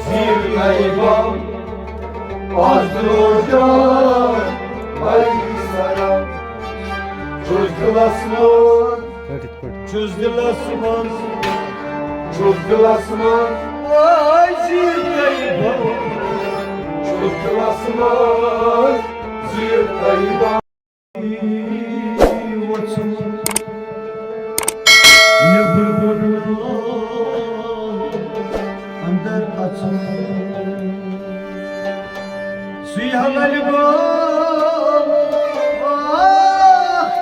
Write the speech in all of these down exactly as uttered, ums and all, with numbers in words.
زیر طیبہ، از دلو جان، علیہ السلام۔ چھُس دلس منٛز، کٔرِتھ، کٔرِتھ۔ چھُس دلس منٛز، چھُس دلس منٛز، آے زیر طیبہ۔ چھُس دلس منٛز، زیر طیبہ۔ وژھُن، نیبر بوٚڑ اندر اژُن۔ سُے حلال گوٚو اکھ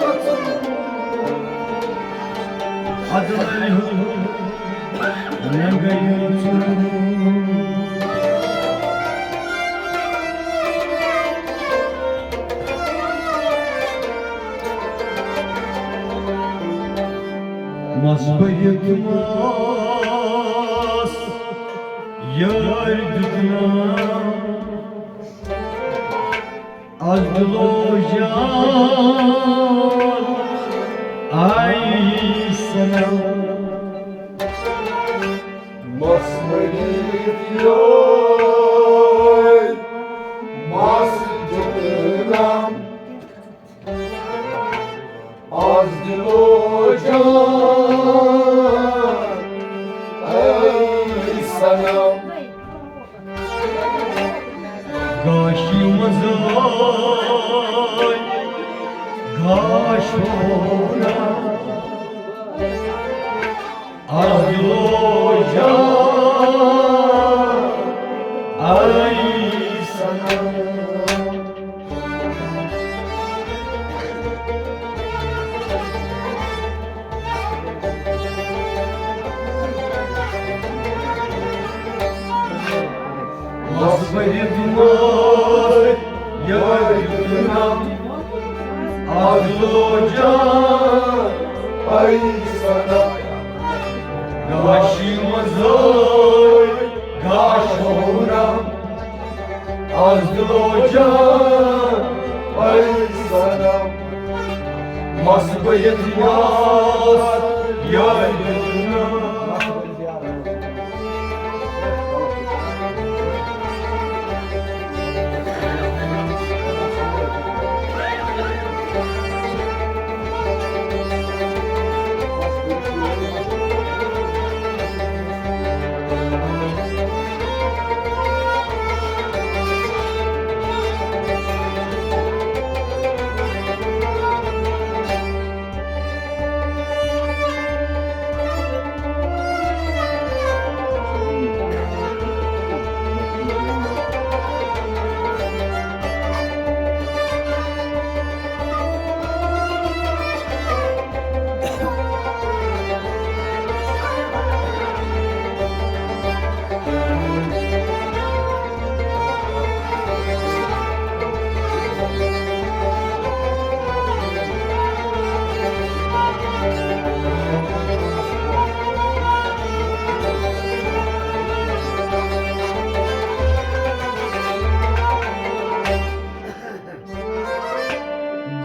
وژھُن۔ ادٕ لرِ ہُنٛد ننگے یوت۔ مس بٔرِتھ مس یٲرۍ دیُتنم۔ از دِلو جان آیی صنم۔ مس مٔرِتھ یٲرۍ، مس دیُتنم۔ از دِلو جان آیی صنم۔ گاشہِ منٛز آے گاش ہونا۔ از دِلو جان آیی صنم۔ مس بٔرِتھ مٲرۍ یٲرۍ دیُتنم۔ از دِلو جان آیی صنم۔ گاشہِ منٛز آے گاش ہونا۔ از دِلو جان آیی صنم۔ مس بٔرِتھ مس یٲرۍ دیُتنم۔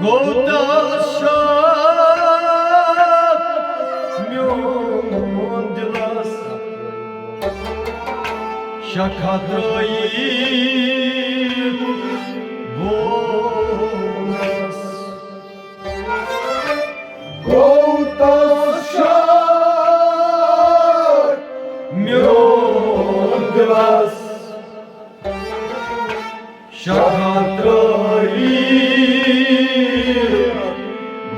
گوٚو تس شک میون دِلس، شک ہا ترٲیِتھ بونس۔ گوٚو تس شک میون دِلس، شک ہا ترٲیِتھ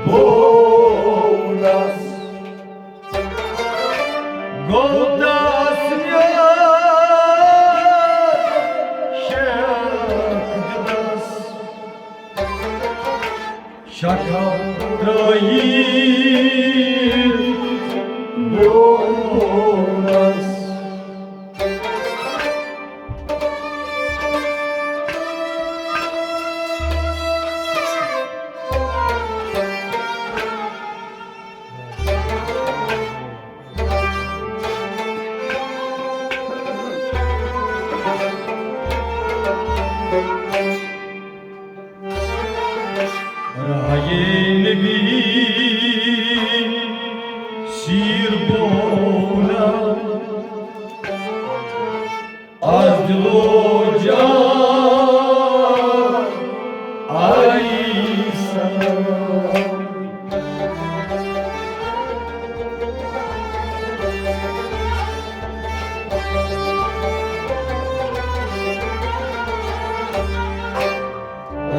بونس۔ گوٚو تس میون شک دِلس، شک ہا ترٲیِتھ بونس۔ راہے نبی سیر بولا۔ از دلو جان، ای سلام۔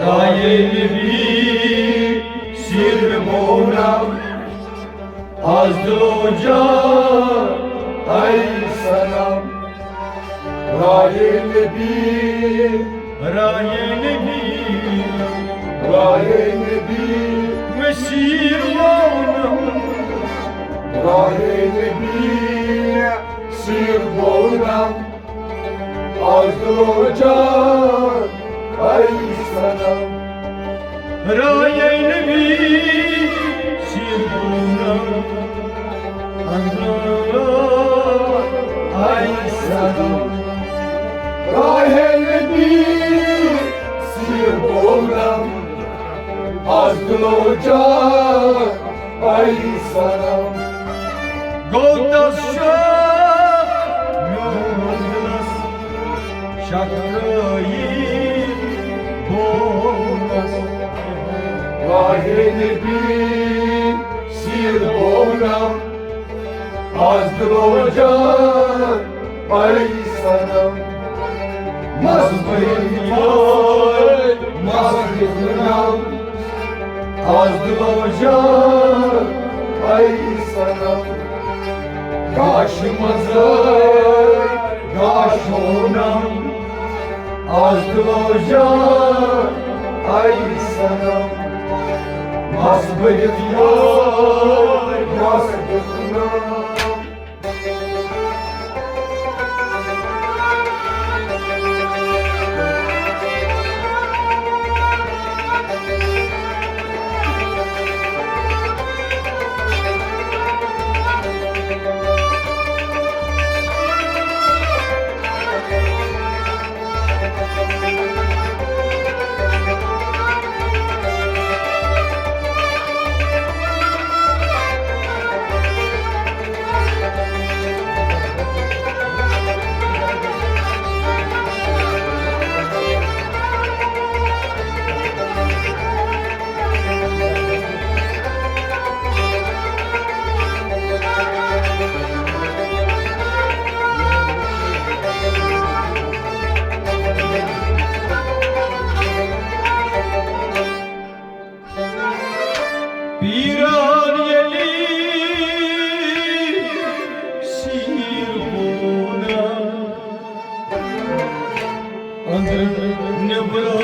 رایے نبی سیر بونم، از دلو جان، ای سلام۔ رایے نبی، رایے نبی، رایے نبی، مسیر بونم، رایے نبی، سیر بونم، از دلو جان، ای سلام۔ رایے نبی سیر بونم، از دلو جان، ای سلام۔ رایے نبی سیر بونم، از دلو جان، ای سلام۔ گوٚو تس شک میون دلس، شک ترٲیِتھ بونس۔ واحد نبی سیر بونم، از دلو جان، ای سلام۔ مس بہت یار، مس بہت نام، از دلو جان، ای سلام۔ گاش مزار، گاش ہونم، از دلو جان، ای سلام۔ مس بہت یار، مس بہت نام۔ پیران ییٚلہِ سیٖر وونا، أنٛدرٕ نیٚبرٕ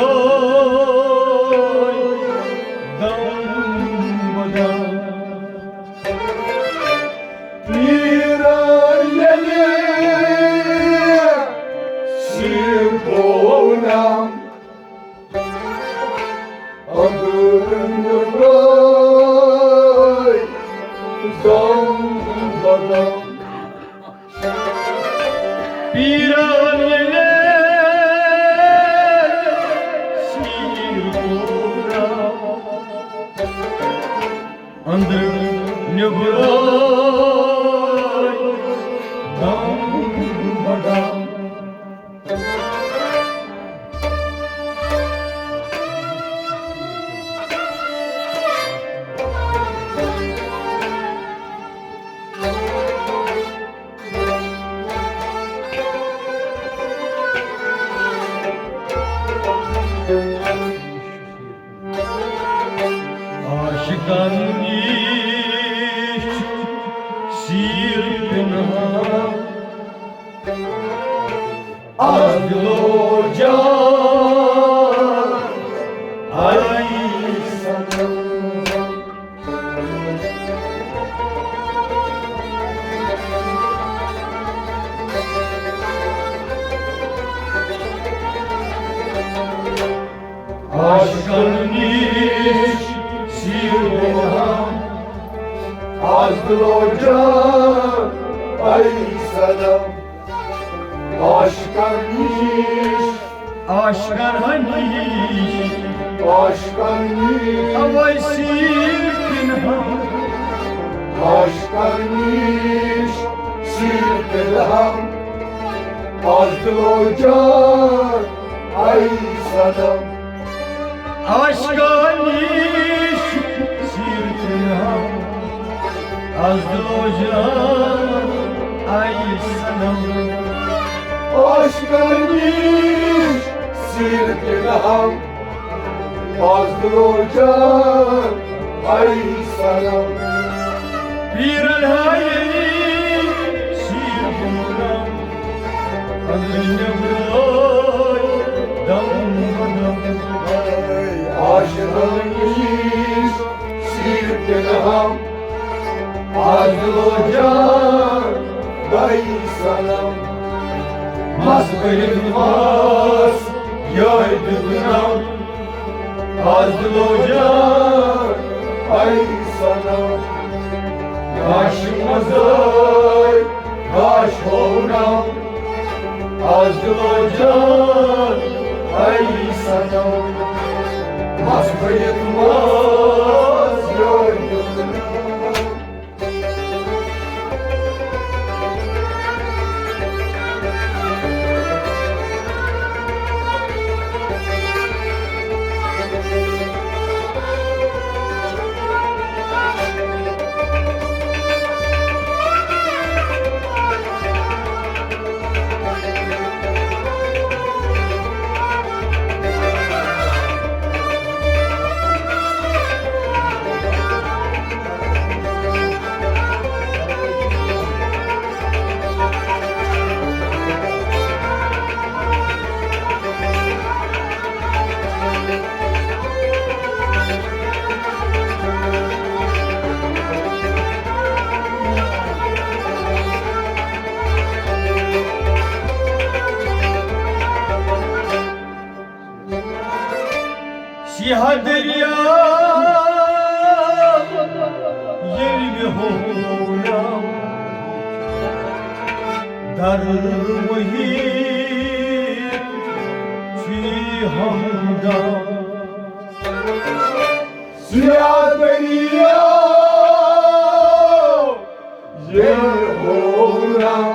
دم بدم۔ پیران ییٚلہِ سیٖر وونا، أنٛدرٕ نیٚبرٕ دم بدم۔ پیران ییٚلہِ سیٖر وونا، أنٛدرٕ نیٚبرٕ دم بدم۔ عاشقن نِش سیٖر پِنہان، از دِلو جان، آے صنم۔ عاشقن نِش سیٖر پِنہان، از دِلو جان، آے صنم۔ عاشقن نِش، عاشقن نِش، عاشقن نِش، اوے سیٖر پِنہان۔ عاشقن نِش سیٖر پِنہان، از دلو جان، اے صنم۔ عاشقانی سیرتن ہم، از دلو جان، اے صنم۔ عاشقانی سیرتن ہم، از دلو جان، اے صنم۔ پیرن ہائی سیرتن ہم، اندر نیبر دم بدم۔ عاشقانی سیرتن ہم، از دلو جان، اے صنم۔ مس بٔرِتھ مس یٲرۍ دیُتنم، از دلو جان، اے صنم۔ گاشہِ منٛزٕے گاش ہوونم، از دلو جان، اے صنم۔ مس بٔرِتھ مس یٲرۍ دیُتنم۔ سیاہ دریا ییٚلہِ مےٚ ہووراو، در وحی چھی ہمدم۔ سیاہ دریا ییٚلہِ ہووراو،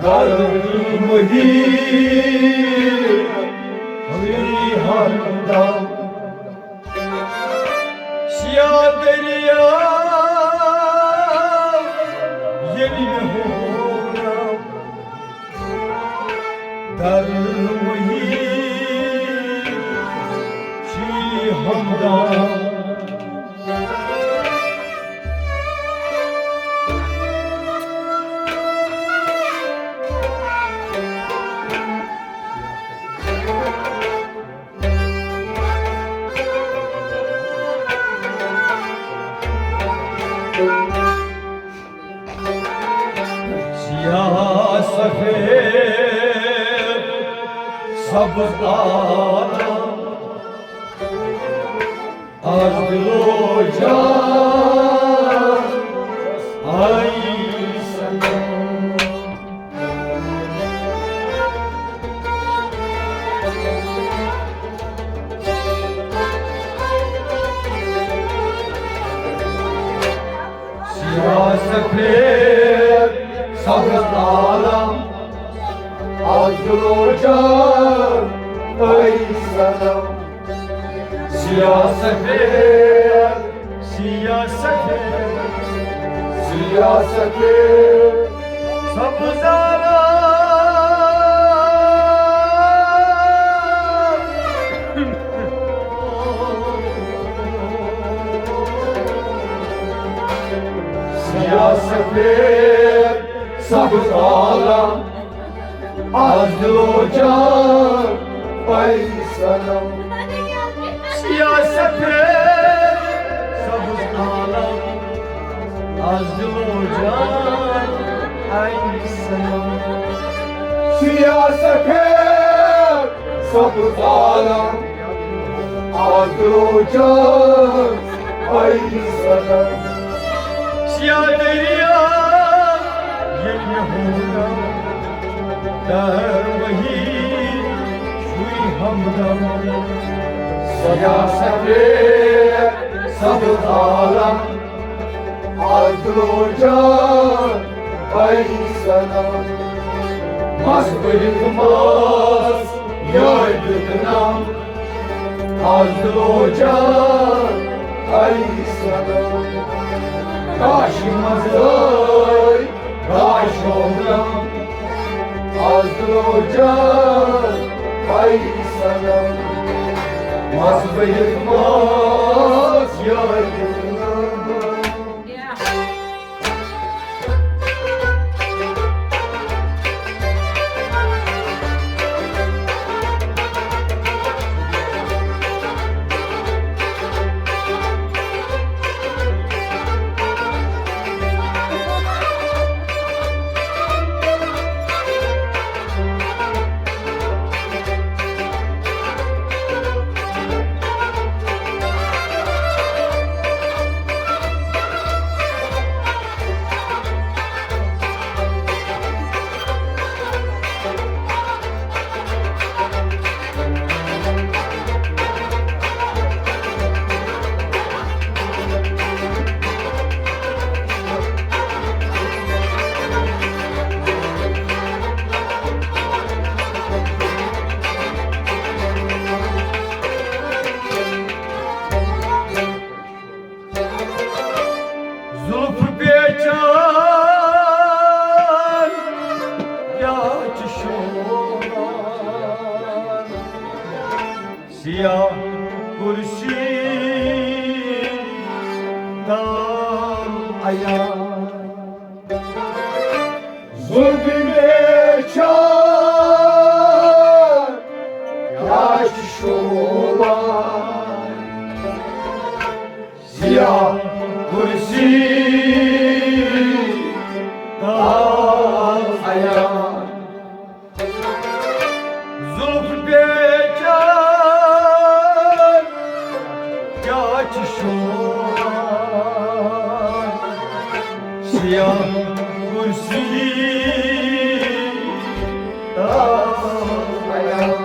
گرمی ہمدم۔ سیاہ دریا ییٚلہِ ہووراو، در وحی چھی ہمدم۔ سیاہ سفید سبز عالم، از دلو جان، اے صنم۔ سیاہ سفید سبز عالم، از دلو جان، اے صنم۔ سیاہ سفید، سیاہ سفید، سیاہ سفید سبز عالم۔ سیاہ سفید سبز عالم، از دلو جان، اے صنم۔ سیاہ سفید سبز عالم، از دلو جان، اے صنم۔ سیاہ سفید سبز عالم، از دلو جان، اے صنم۔ سیاہ دریا ییٚلہِ مےٚ ہووراو، در وحی چھُے ہمدم۔ سیاہ سفید سبز عالم، از دلو جان، اے صنم، مَس بٔرِتھ مَس یٲرۍ دیُت نم۔ از لوجا اے صنم، گاشہِ منٛز ٲے گاش وونم۔ از لوجا اے صنم، مَس بٔرِتھ مَس یٲرۍ دیُت نم۔ زُلفہٕ پیچان کیٛاہ چھِ شوبان، سیاہ کُرسی تام عیان۔ زُلفہٕ پیچان کیٛاہ چھِ شوبان، سیاہ کُرسی تام عیان۔ زُلفہٕ پیچان کیٛاہ چھِ شوبان، سیاہ کُرسی تام عیان۔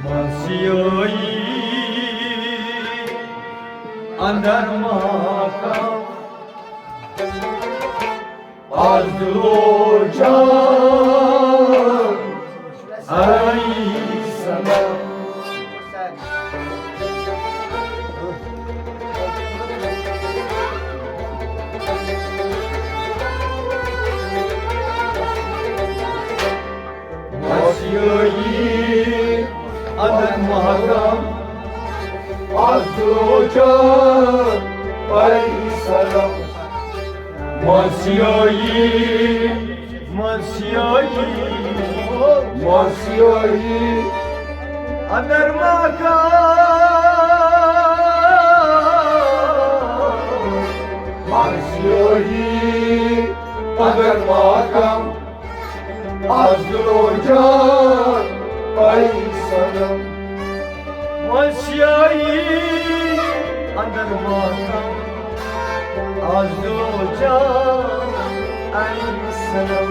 منٛزۍ یٲیی اندر ماکم۔ از لوجان اے صنم۔ مَس یٲیی اندر ماکم، از لوجان اے صنم۔ مَس یٲیی، مَس یٲیی، مَس یٲیی اندر ماکم۔ مَس یٲیی اندر ماکم، از لوجان اے صنم۔ مَس یٲیی اندر ماکم، از لوجان اے صنم۔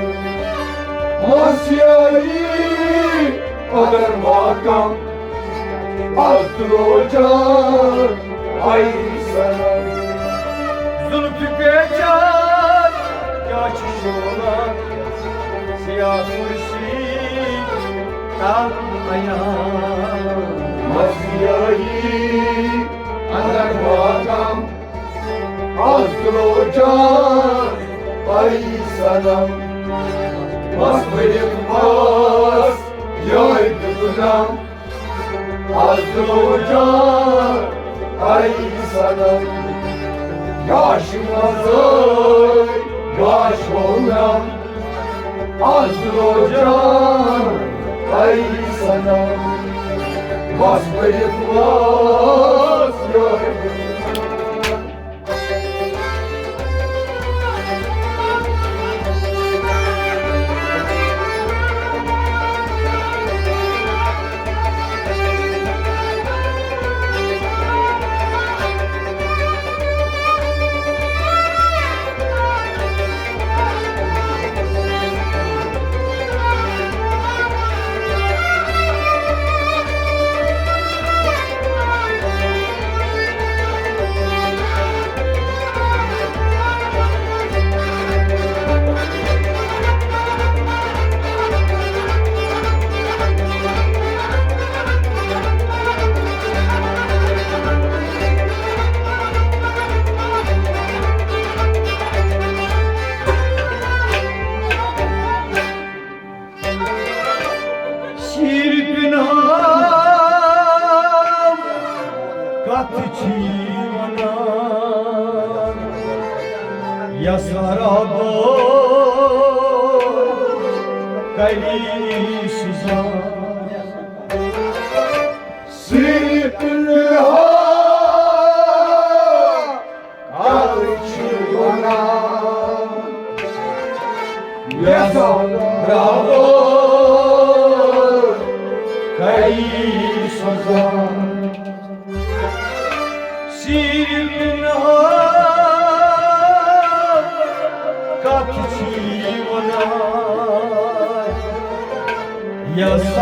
مَس یٲیی اندر ماکم، از لوجان اے صنم۔ زُلفہٕ پیچان کیٛاہ چھِ شوبان، سیاہ کُرسی تام عیان۔ مَس یٲیی اندر ماکم، از لوجان اے صنم۔ مَس بٔرِتھ مَس یٲرۍ دیُت نم۔ از لوجان اے صنم، گاشہِ منٛز ٲے گاش وونم۔ از لوجان اے صنم، مَس بٔرِتھ مَس یٲرۍ۔ یس رب کری سزا۔ صرف اللہ کر چھ ونان، یس رب کری سزا۔ صرف اللہ کتھ چھ ونان، یس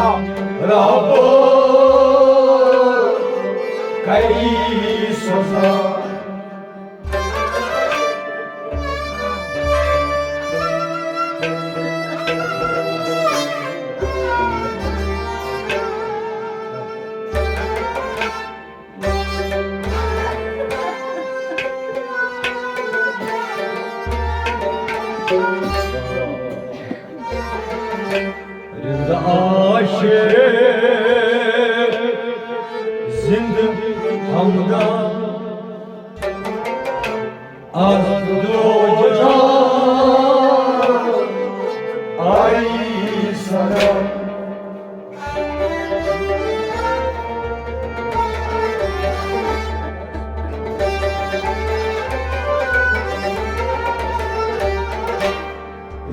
رب کری سزا۔ رند عاشق زندہ ہمدم از دو جہان آئی سلام۔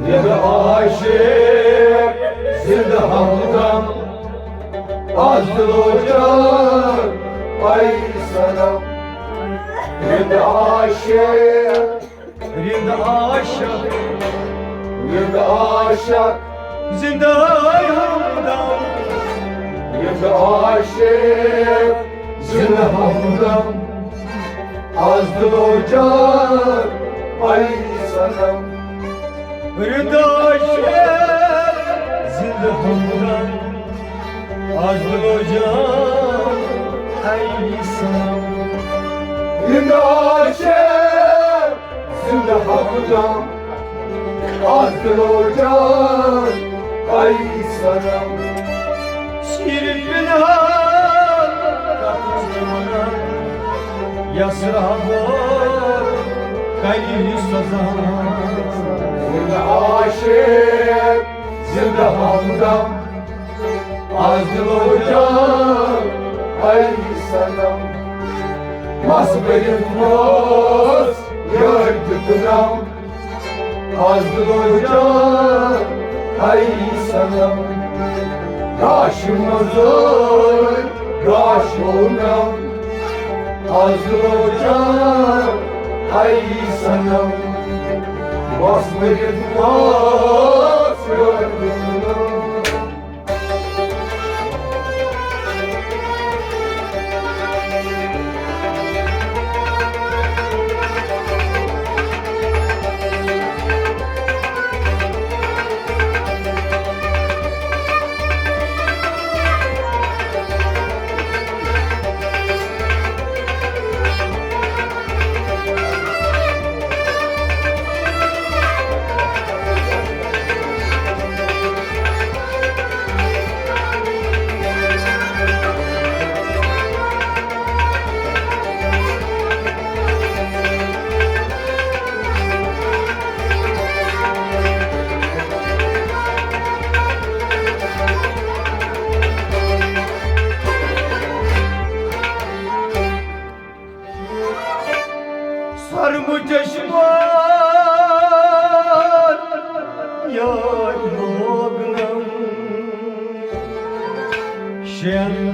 رند عاشق زندہ ہمدم از دو جہان آئی سلام۔ رند عاشق، رند عاشق، رند عاشق زندہ ہمدم، رند عاشق زندہ ہمدم از دو جہان آئی سلام۔ رند عاشق زندہ ہمدم از دو جہان آئی سلام۔ رند عاشق زندہ ہمدم از دو جہان آئی سلام۔ صرف اللہ کتھ چھ ونان، یس رب کری سزا۔ رند عاشق زندہ ہمدم از دو جہان آئی سلام۔ مس بٔرِتھ مس یار دیُت نام از دو جہان آئی سلام۔ گاش منظر گاش ہو نام از دو جہان آئی سلام۔ مس بٔرِتھ مس یار دیُت نام۔ سرم چشمہ یار لوگنم شین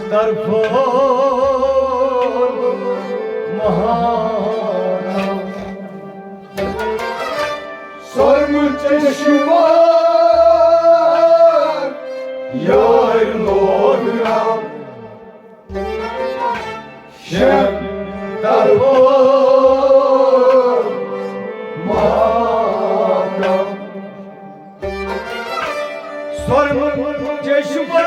طرفو مہارا۔ سرم چشمہ یار لوگنم شین طرفو مہارا۔ سرم چشمہ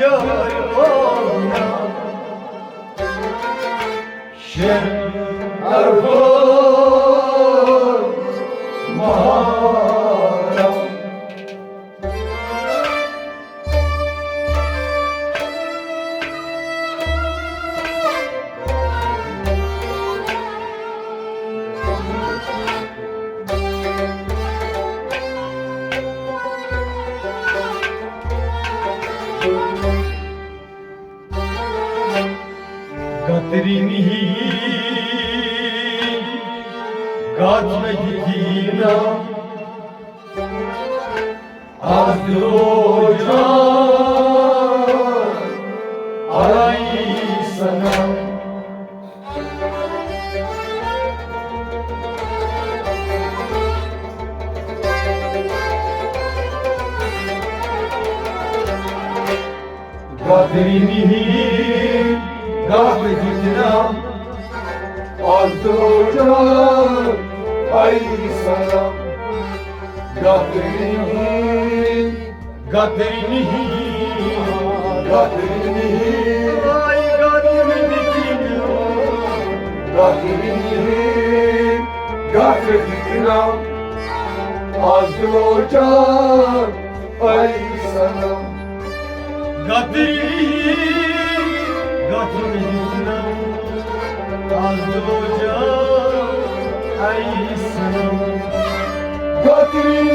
یار لوگنم شین طرفو مہارا۔ کترِ نِہِی گژھ مےٚ دِتِی نام، از دِلو جان آیی صنم۔ گدرِ نِہِی گدرِ دِتِی نام، از دِلو جان آیی صنم۔ گدرِ نِہِی گدرِ نِہِی گدرِ نِہِی آیی گدرِ دِتِی نام۔ گدرِ نِہِی گدرِ دِتِی نام، از دِلو جان آیی صنم۔ گدرِ نِہِی گدرِ دِتِی نام، از دِلو جان آیی صنم۔ گدرِ نِہِی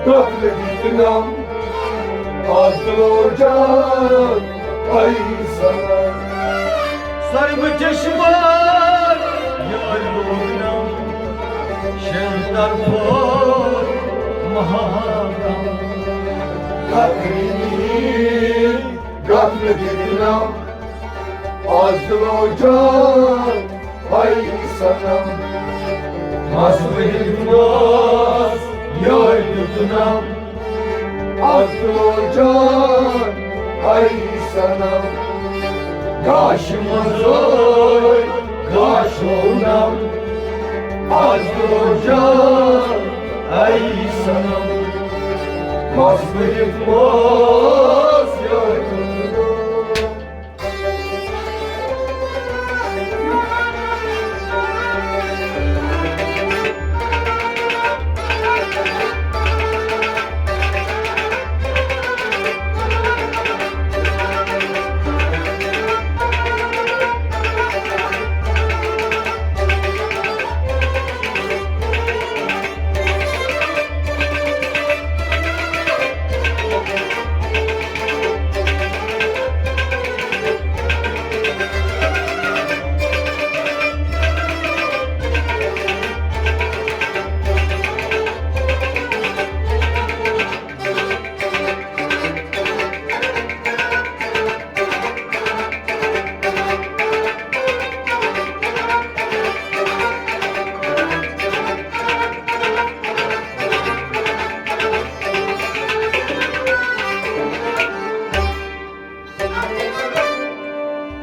گدرِ دِتِی نام، از دِلو جان آیی صنم۔ سرمہٕ چشمہ یار لوگنم، شیطان پھول محبتم۔ گدرِ نِہِی گدرِ دِتِی نام، از دِلو جان آیی صنم۔ مس ؤرِتھ مس یار دِتِی نام، از دِلو جان آیی صنم۔ گاشہِ منٛز ٲے گاش لوگنم، از دِلو جان آیی صنم۔ مس ؤرِتھ مس یار دِتِی نام۔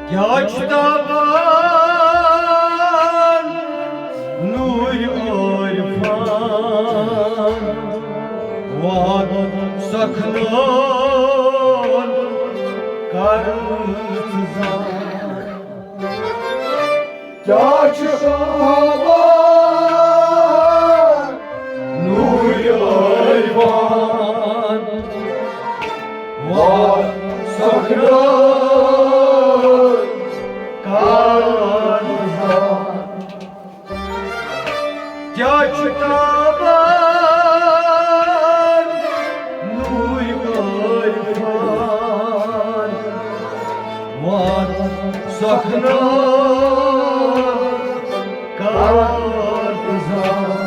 کیٛاہ چھُ تابان نوٗرِ عٲرفان، وات سخنان کر ژٕ زان۔ کیٛاہ چھُ تابان نوٗرِ عٲرفان، وات سخنان کر ژٕ زان۔ کیٛاہ چھُ تابان نوٗرِ عٲرفان، وات سخنان کر ژٕ زان۔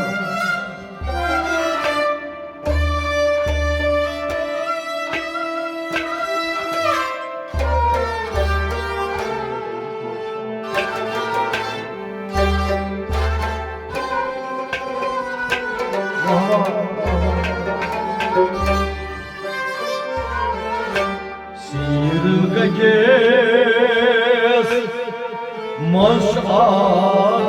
سیٖر گٔیَس مشعال،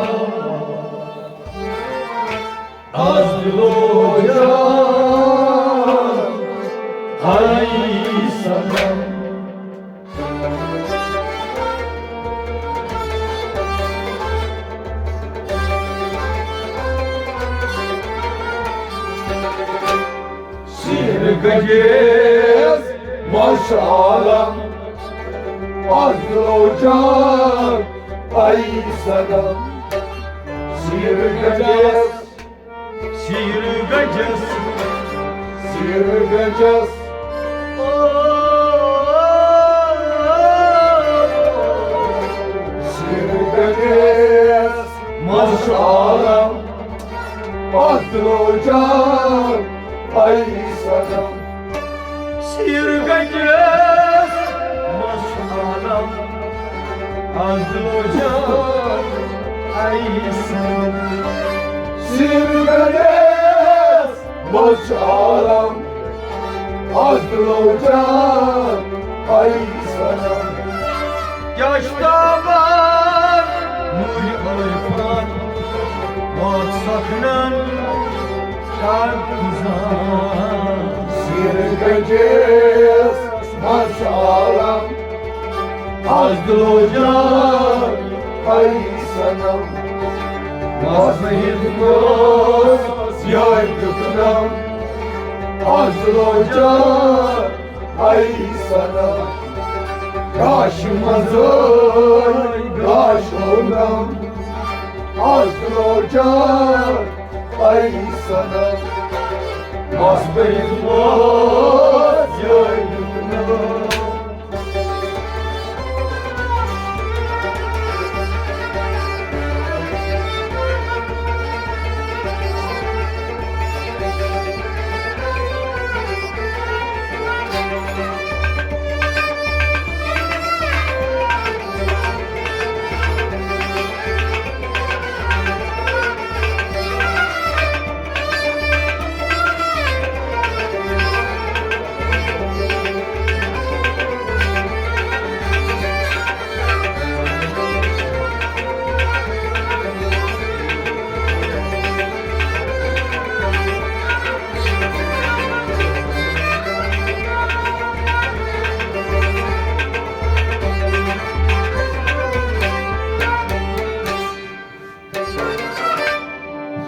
از دِلو جان آیی صنم۔ سیٖر گٔیَس مشعال، از دِلو جان آیی صنم۔ سیٖر گٔیَس سیٖر گٔیَس۔ سیٖر گٔیَس۔ گنجس منٛز چھُ عالم، اَتھ دِلو جان، اے صنم۔ سیر گنجس منٛز چھُ عالم، اَتھ دِلو جان، اے صنم۔ سیر گنجس منٛز چھُ عالم، اَتھ دِلو جان، اے صنم۔ کیٛاہ چھُ تابان نوٗرِ عرفان، واتھ سخنن کر گُزار۔ سیر گنجس منٛز چھُ عالم، اَتھ دِلو جان، اے صنم۔ مستہٕ ہیٚتھ اوس یارِ دیُتنم، اَتھ دِلو جان، اے صنم۔ گاشہِ منٛزٕے گاش اوٚنم، اَتھ دِلو جان، اے صنم۔ مستہٕ ہیٚتھ اوس یارِ دیُتنم۔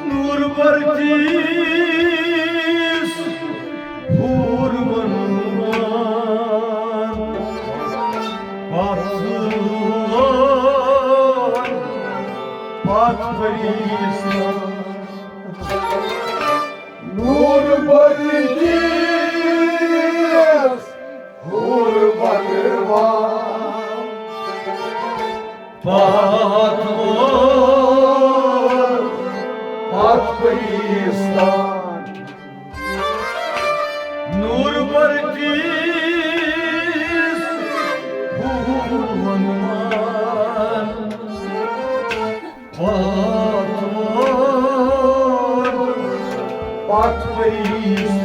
نوٗر پردیس پھوٗر وَنُن پَتھ، پَتھ پٔرِس۔ نوٗر پردیس پھوٗر وَنُن پَتھ، پَتھ پٔرِس۔ نوٗر پردیس پھوٗر وَنُن پَتھ، پَتھ پٔرِس۔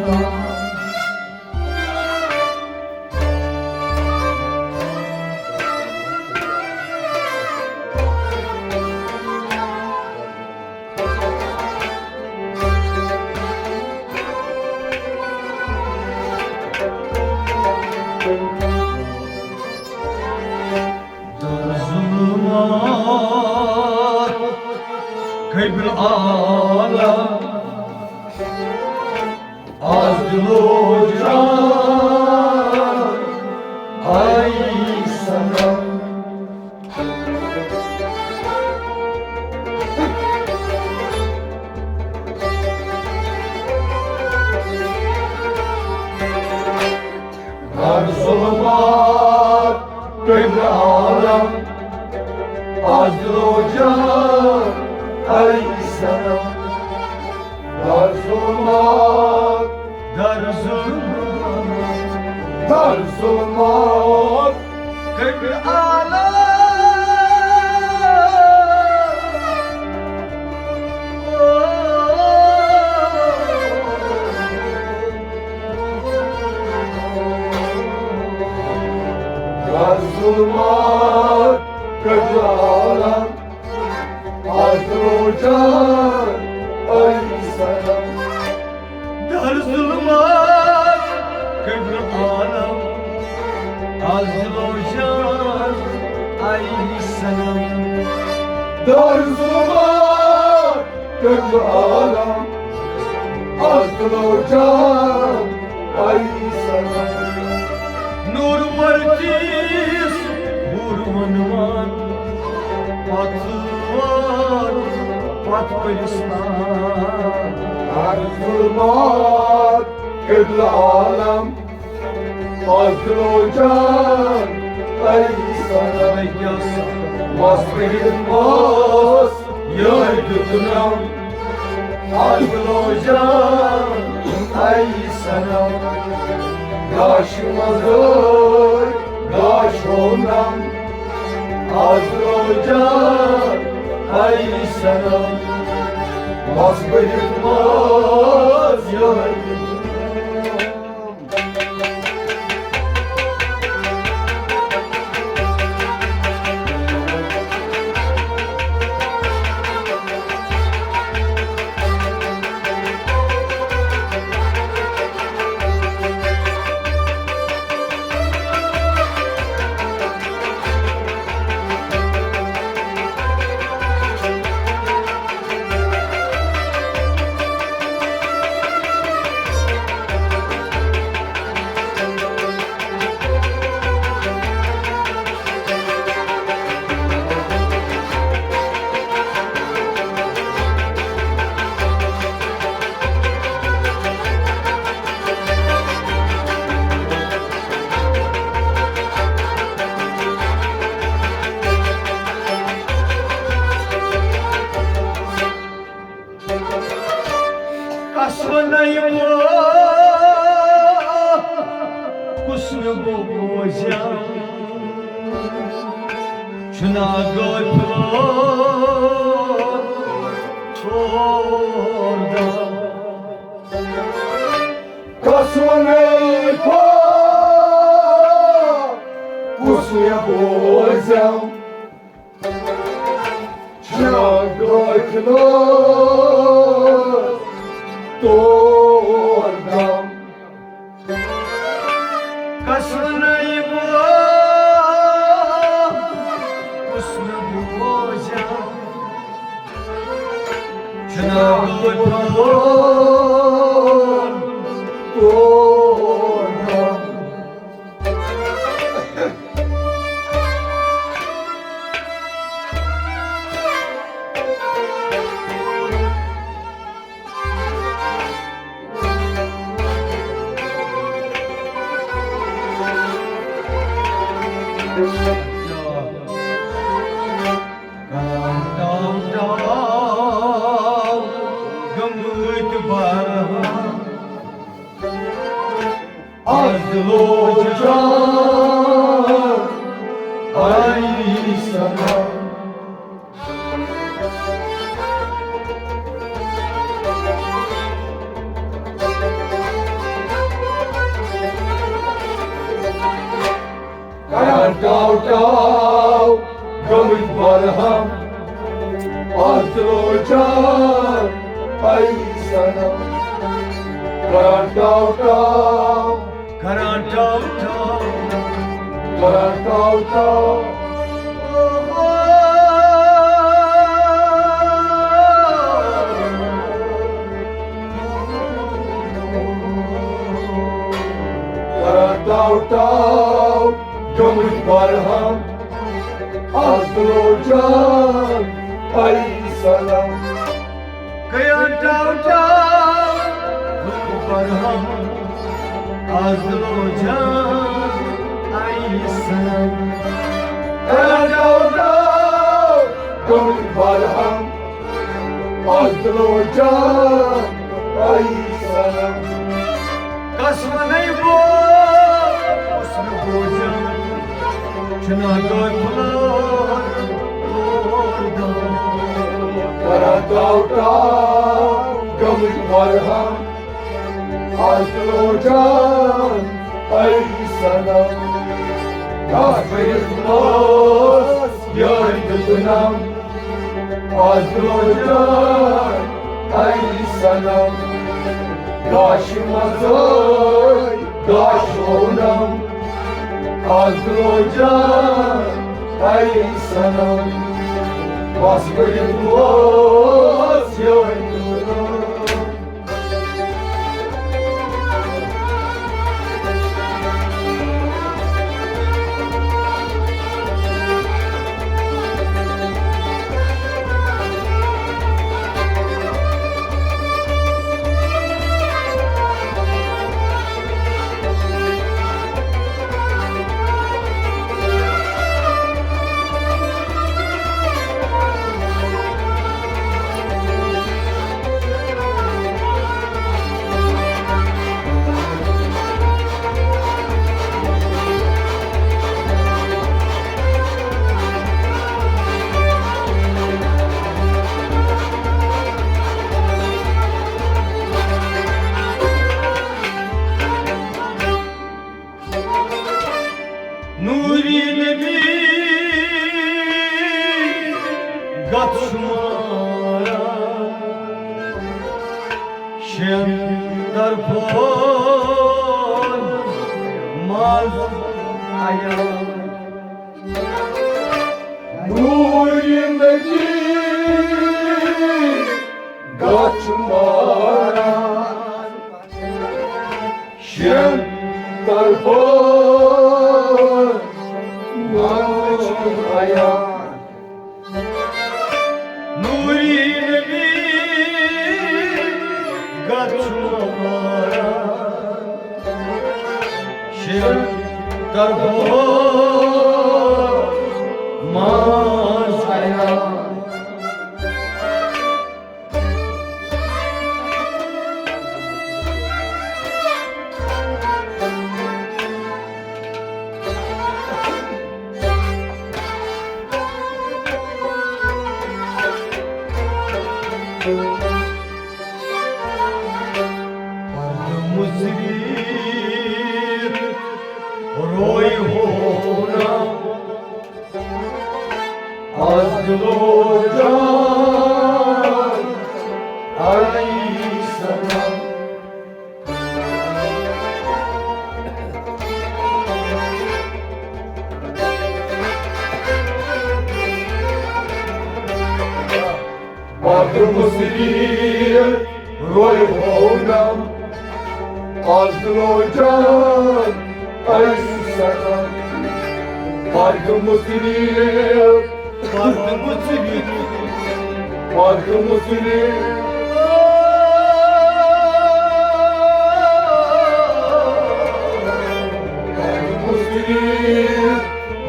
در ظلمات قبل عالم، از دل و جان، ای صنم۔ در ظلمات قبل عالم، از دل و جان، ای صنم۔ در ظلمات، در ظلمات، در ظلمات قبل عالم۔ در ظلمات قبل عالم، از دل و جان، ای صنم۔ در ظلمات قبل عالم، از دل و جان، ای صنم۔ در ظلمات قبل عالم، از دل و جان، ای صنم۔ نوٗر پردیس پھوٗر وَنُن پَتھ، پَتھ پٔرِس۔ در ظلمات قبل عالم، از دل و جان، ای وَس بٔرِتھ ماس یِہوٚے دیُتنَم، اَتھ لوجان اَے صنم۔ گاشہِ منٛزٕے گاش ہوونَم، اَتھ لوجان اَے صنم۔ وَس بٔرِتھ ماس یِہوٚے دیُتنَم۔ کس ونے بہٕ، کُس نہٕ بہٕ بوزیاو، چھُنا غٲفلو ژور دۄہ۔ کس ونے بہٕ، کُس نہٕ بوزیاو، چھُنا غٲفلو ژور دۄہ۔ کس ونے بہٕ، کُس نہٕ بوزیاو، چھُنا غٲفلو ژور دۄہ۔ ٹاو ٹاو گٔمٕتۍ برہم، از لوجان اَے صنم۔ کران ٹاو ٹاو گٔمٕتۍ برہم، از لوجان اَے صنم۔ کران ٹاو ٹاو، کران ٹاو ٹاو، کران ٹاو ٹاو۔ کران ٹاو ٹاو گٔمٕتۍ برہم، از لوجان اَے صنم۔ کران ٹاو ٹاو گٔمٕتۍ برہم، از لوجان اَے صنم۔ کران ٹاو ٹاو گٔمٕتۍ برہم، از لوجان اَے صنم۔ کس ونے بہٕ، کُس نہٕ بوزیاو، چھُنا غٲفلو ژور دۄہ۔ کران ٹاو ٹاو گٔمٕتۍ برہم، از لوجان اَے صنم۔ گاش بٔرِتھ ماس یِہوٚے دیُتنَم، از لوجان اَے صنم۔ گاشہِ منٛزٕے گاش ہوونَم، از لوجان اَے صنم۔ وَس بٔرِتھ ماس یِہوٚے دیُتنَم۔ شماران، شین طرفن مز عیان۔ نوری نبی گچھ ماران، شین طرفن مز عیان۔ نوری نبی گچھ ماران، شین طرفن مز عیان۔ پردٕ مُژرِتھ روے ہونم، از دِلو جان علی سلام۔ پردٕ مُژرِتھ روے ہونم، از دِلو جان علی سلام۔ پردٕ مُژرِتھ، پردٕ مُژرِتھ، پردٕ مُژرِتھ، پردٕ مُژرِتھ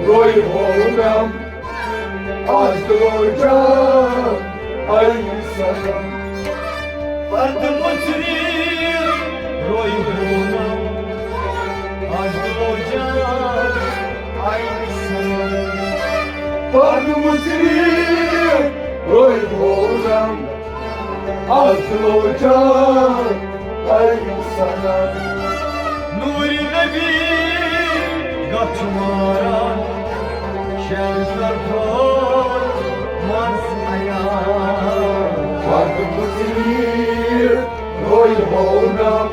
روے ہونم، از دِلو جان علی سلام۔ پردٕ مُژرِتھ روے ہونم، از دِلو جان علی سلام۔ پردٕ مُژرِتھ روے ہونم، از دِلو جان علی سلام۔ نوری نبی گچھ ماران، شین طرفن مز عیان۔ پردٕ مُژرِتھ روے ہونم،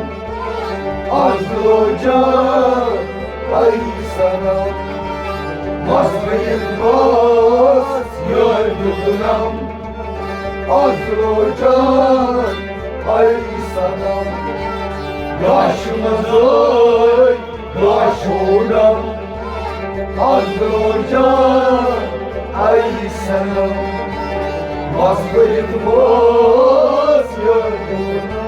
از دِلو جان علی سلام۔ مس گٔیِتھ مس یٲرۍ دیُتنم، از دِلو جان علی سلام۔ گاشہِ منٛز ٲے گاش ہونم، از دِلو جان علی سلام۔ مس گٔیِتھ مس یٲرۍ دیُتنم۔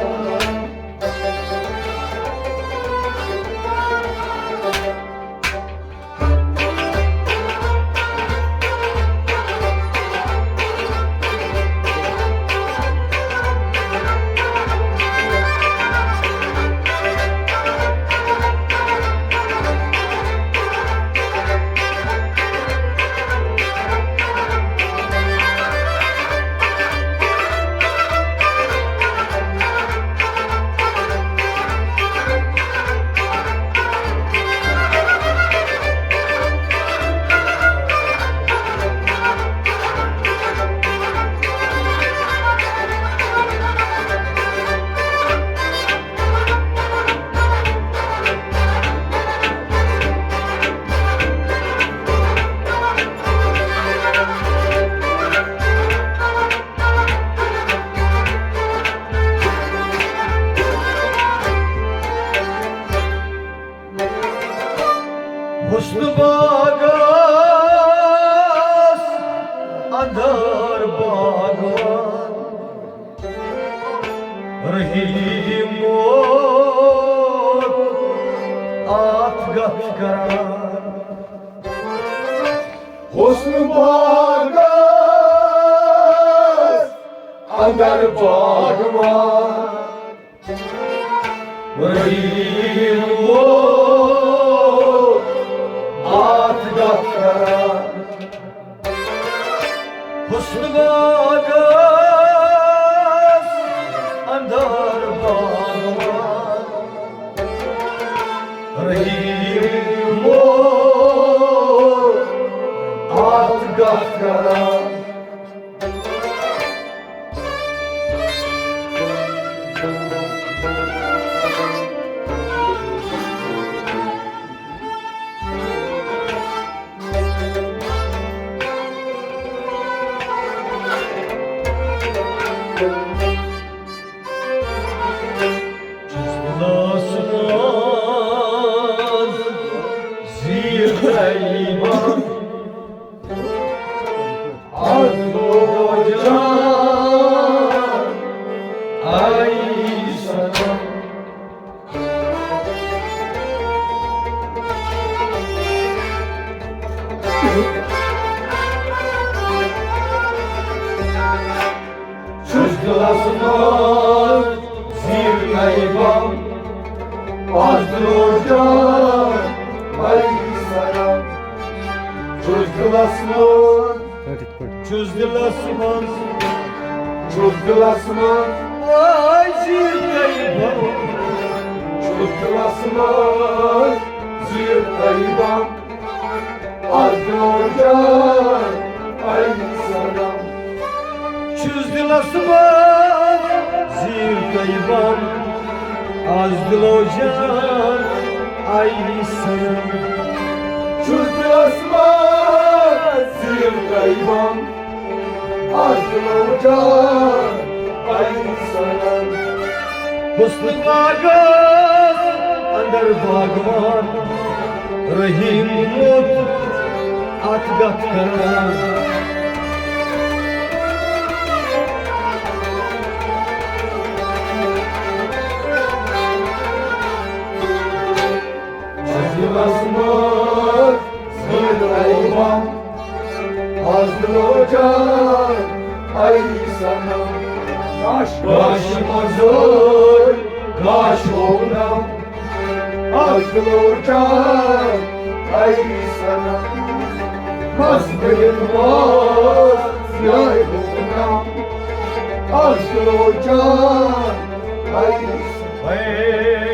حسن باغس اندر باغوان، رحیم ووت اتھ گتھ کران۔ حسن باغس اندر باغوان، رحیم ووت اتھ گتھ کران۔ حسن باغس اندر باغوان، رحیم ووت اتھ گتھ کران۔ از لوجان آئی سلام۔ چھُس دِلس منٛز زیٖر نَیہِ بم، از لوجان آئی سلام۔ چھُس دِلس منٛز چھُس دِلس منٛز، چھُس دِلس منٛز، آے زیٖر تۄہہِ بم۔ چھُس دِلس منٛز زیٖر تۄہہِ بم، از لوجان آئی سلام۔ چھُس دِلس منٛز زیٖر تۄہہِ بم، از دِلو جان آئی سلام۔ چھُس دِلس منٛز زیٖر تۄہہِ بم، از دِلو جان آئی سلام۔ حسن باغس اندر باغوان رحیم موت اتھ گتھ کران۔ چھُس دِلس منٛز زیٖر تۄہہِ بم، از دِلو جان آئی سلام۔ گاش گاش منٛزٕے گاش ہونا، از دِلو جان آئی سلام۔ مس بہن واس یاے ہونا، از دِلو جان آئی سلام۔